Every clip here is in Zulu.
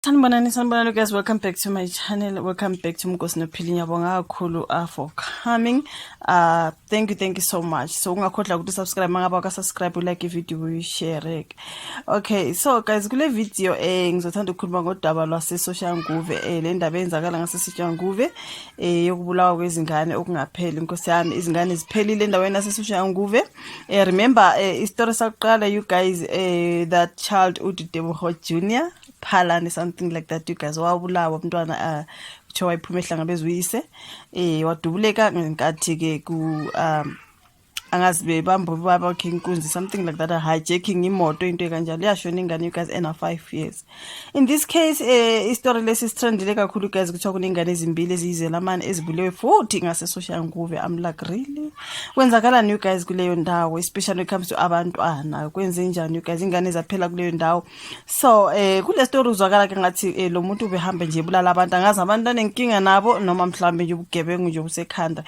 Sanibonani, sanibonani guys, welcome back to my channel. Welcome back to Mkosi Nophili. Ngiyabonga kakhulu for coming. Thank you, thank you so much. So ungakhohlwa ukuthi subscribe mangabe awuka subscribe, like video, uyishare. Okay, so guys, kule video ngizothanda ukukhuluma ngodaba lwase Soshanguve, le ndaba eyenzakala ngase Soshanguve yokubulawa kwezingane okungapheli. Inkosi yami, izingane ziphelile endaweni yase Soshanguve. Remember istory sakuqala, you guys, that child uDideboho Junior Phalane, something like that, you guys, wabulawa umntwana, kuthiwa wayiphuma ehlangabeza uyise, wadubuleka ngenkathi ke ku angazi bebamba ubaba wakhe inkunzi, something like that, hijacking imoto, into ekanjalo. Yashona ingane, you guys, ena 5 years. In this case, istory lesi sitrendile kakhulu, guys. Kuthiwa kunengane ezimbili eziyizelamane ezibulewe futhi ngase Soshanguve. I'm like, really, kwenzakalani, you guys, kuleyo ndawo, especially when it comes to abantwana? Kwenze njani, you guys? Ingane zaphela kuleyo ndawo. So kule story uzwakala ke ngathi lo muntu ubehamba nje ebulala abantu. Angazi abantu anenkinga nabo noma mhlambe nje ubugebengu nje obusekhanda.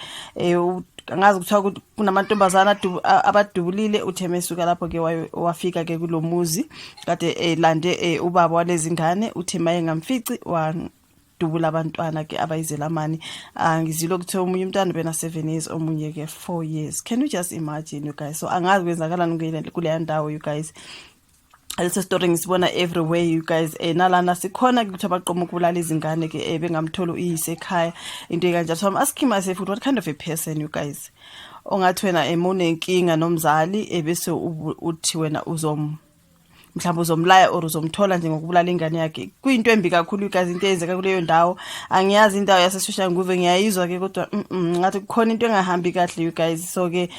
Angazi, kuthiwa kunamantombazana abadubulile. Uthe mesuka lapho ke wafika ke kulomuzi kade elande ubaba walezi ngane. Uthe maye ngamfici, wadubula abantwana ke abayizelamani. Ngizilo kuthiwa omunye umntwana bena 7 years, omunye ke 4 years. Can you just imagine, you guys? So angazi kwenzakalani kuleya ndawo, you guys. Leso story ngisibona everywhere, you guys. Nalana sikhona ukuthi abaqoma ukubulala izingane ke bengamtholi uyise ekhaya, into ekanjalo. So I'm asking myself, what kind of a person, you guys, ongathi wena emunenkinga nomzali, ebese uthi wena uzom mhlawumbe uzomlaya or uzomthola nje ngokubulala ingane yakhe? Kuyinto embi kakhulu, guys, into eyenzeka kuleyo ndawo. Angiyazi indawo yaseSoshanguve, ngiyayizwa ke, kodwa ngathi kukhona into engahambi kahle, you guys. So ke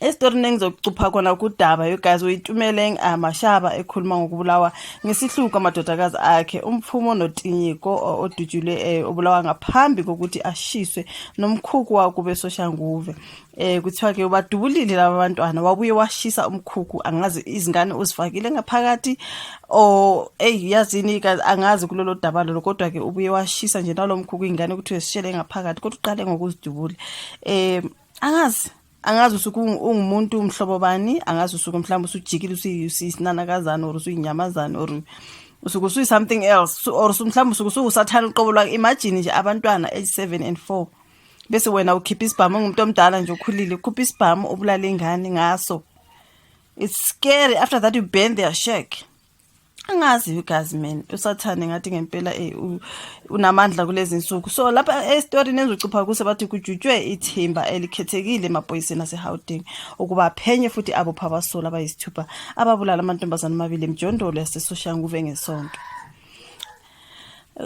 esitorini engizokucupha khona kudaba, you guys, uYitumeleng Mashaba ekhuluma ngokubulawa ngesihluku amadodakazi akhe uMpfumo noTinyiko, odutshulwe obulawa ngaphambi kokuthi ashiswe nomkhukhu wakube Soshanguve. Kuthiwa ke ubadubulile laba bantwana, wabuye washisa umkhukhu. Angazi izingane uzifakile ngaphakathi or ey yazini guys, angazi kulolo daba lolo, kodwa ke ubuye washisa nje nalomkhukhu, ingane kuthiwe sishele ngaphakathi, kodwa uqale ngokuzidubula. Angazi usuke ungumuntu umhlobo bani. Angazi usuke mhlawumbe usujikile, usuyisinanakazana or usuyinyamazana or usuke usuyi something else, or mhlawumbe usuke usuwusathana uqobo lwakhe. Imagine nje abantwana age 7 and 4, bese wena ukhipha isibhamu, ungumuntu omdala nje okhulile, ukhupha isibhamu ubulala ingane ngaso. It's scary. After that you burn their shack. Angazi, you guys, man, usathane ngathi ngempela unamandla kulezi nsuku. So lapha esitorini engizochupha kuso, bathi kujutshwe ithimba elikhethekile emaphoyiseni aseGauteng ukuba aphenye futhi abopha abasolwa abayisithupha ababulala amantombazane amabili emjondolo yaseSoshanguve ngeSonto.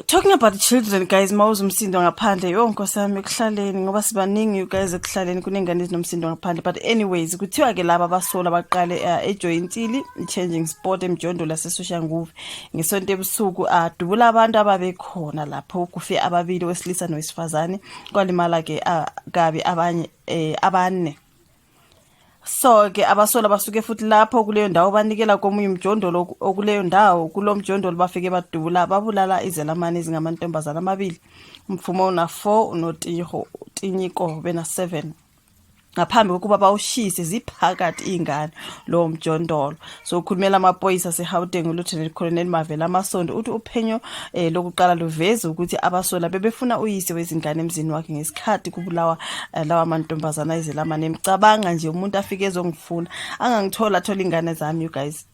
Talking about children, guys, mawuza umsindo ngaphandle, yo nkosi yami, ekuhlaleni, ngoba sibaningi, you guys, ekuhlaleni kunengane ezinomsindo ngaphandle. But anyways, kuthiwa ke laba abasola baqale ejoyintili changing spot emjondolo yaseSoshanguve ngeSonto ebusuku, adubula abantu ababekhona lapho. Kufe ababili, wesilisa nowesifazane, kwalimala ke kabi abanye abane. So ke abasola basuke futhi lapho kuleyo ndawo banikela komunye umjondolo okuleyo ndawo. Kulo mjondolo bafike badubula, babulala izelamane ezingamantombazana amabili, uMpfumo una-4 noTiho Tinyiko bena-7, ngaphambi kokuba bawushise ziphakathi iy'ngane lowo mjondolo. So ukhulumela amaphoyisa aseGauteng, uLieutenant Colonel Mavela Masondo, uthi uphenyo lokuqala luveza ukuthi abasola bebefuna uyise wezingane emzini wakhe ngesikhathi kubulawa lawa mantombazana ezelamane. Ngicabanga nje umuntu afike ezongifuna, angangithola, athola ingane zami, you guys.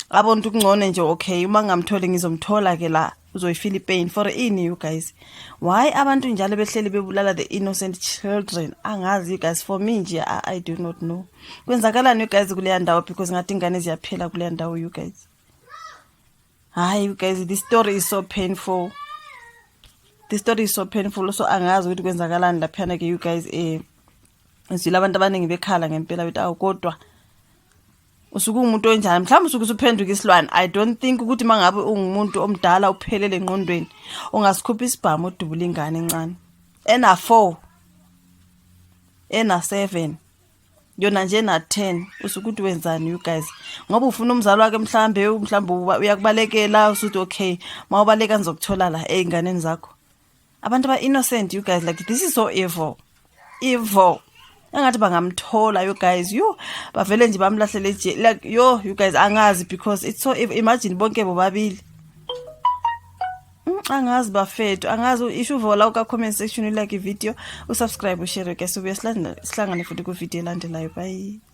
Abona ukuthi kungcono nje, okay, uma ngingamtholi ngizomthola ke la, uzoyifeel ipain for ini? You guys, why abantu njalo behleli bebulala the innocent children? Angazi, you guys. For me nje, I do not know kwenzakalani, you guys, kuleya ndawo, because ngathi ingane ziyaphela kuleya ndawo, you guys. Hayi, you guys, this story is so painful, this story is so painful. So angazi ukuthi kwenzakalani laphiyana ke, you guys. Ngizwile abantu abaningi bekhala ngempela, bethi awu, kodwa usuke ungumuntu onjani? Mhlawumbe usuke usuphenduka isilwane. I don't think ukuthi uma ngabe ungumuntu omdala uphelele engqondweni ungasikhupha isibhamu udubula ingane encane ena-4, ena-7, yona nje na-10. Usuke uthi wenzani, you guys? Ngoba ufuna umzali wakhe mhlambe uyakubalekela, usuthi okay, uma ubaleka ngizokuthola la ey'nganeni zakho, abantu aba-innocent, you guys. Like, this is so evil, evil. Engathi bangamthola, you guys, yo, bavele nje bamlahlele ejele. Like, yo, you guys, angazi, because it's so evil. Imagine bonke bobabili. Angazi bafethu, angazi. Isho uvo lakho ka comment section, like video, usubscribe, ushare ke. Sibuye sihlangane futhi ku video elandelayo. Bye.